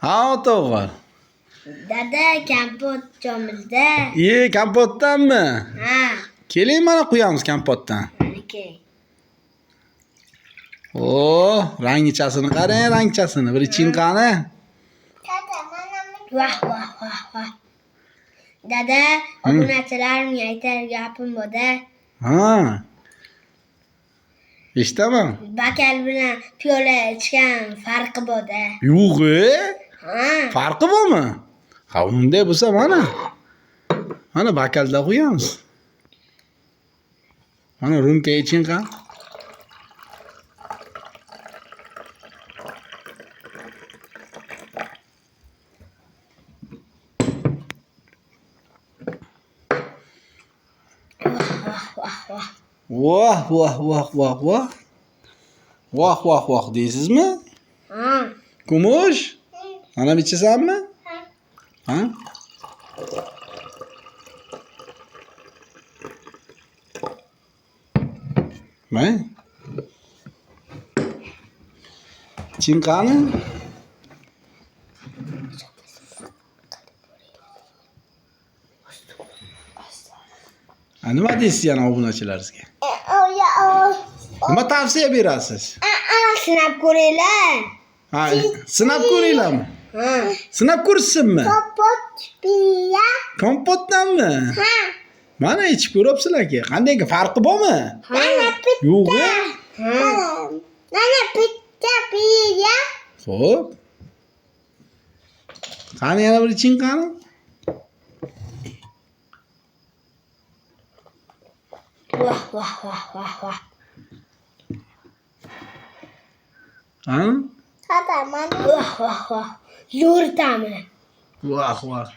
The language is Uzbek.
Ha, ota o'g'il. Dada, kompot chomizda. Ye, kompotdanmi? Ha. Keling, mana quyamiz kompotdan. Maniki. O, rangichasini qarang, rangchasini. Bir iching qani. Vah vah vah vah. Dada, obunachilarimga aytar gapim bor-da. Ha. Eshitaman. Bakal bilan piyola ichgan farqi bor-da. Yo'q, e? Ha. Farqi bormi? Ha, unday bo'lsa mana. Mana bakalda qo'yamiz. Mana rumka iching qani. Vah vah vah. Voh, voh, voh, voh, voh. Voh, voh, voh deysizmi? Ha. Kumush? Mana ichasanmi? Ha? Mana. Iching qani? Ha, nima deysiz yana obunachilaringizga? Nima tavsiya berasiz? Sinab ko'ringlar. Ha, sinab ko'ringlarmi? Ha. Sinab ko'rishsinmi? Kompot piya. Kompotdanmi? Ha. Mana ichib ko'ryapsizlar-ki. Qanday farqi bormi? Ha. Yo'q. E? Ha. Mana bitta piya. Xo'p. Qani yana bir iching qani? Vah vah vah vah vah. Ha? Vah vah vah. Zo'r ta'mi. Vah vah.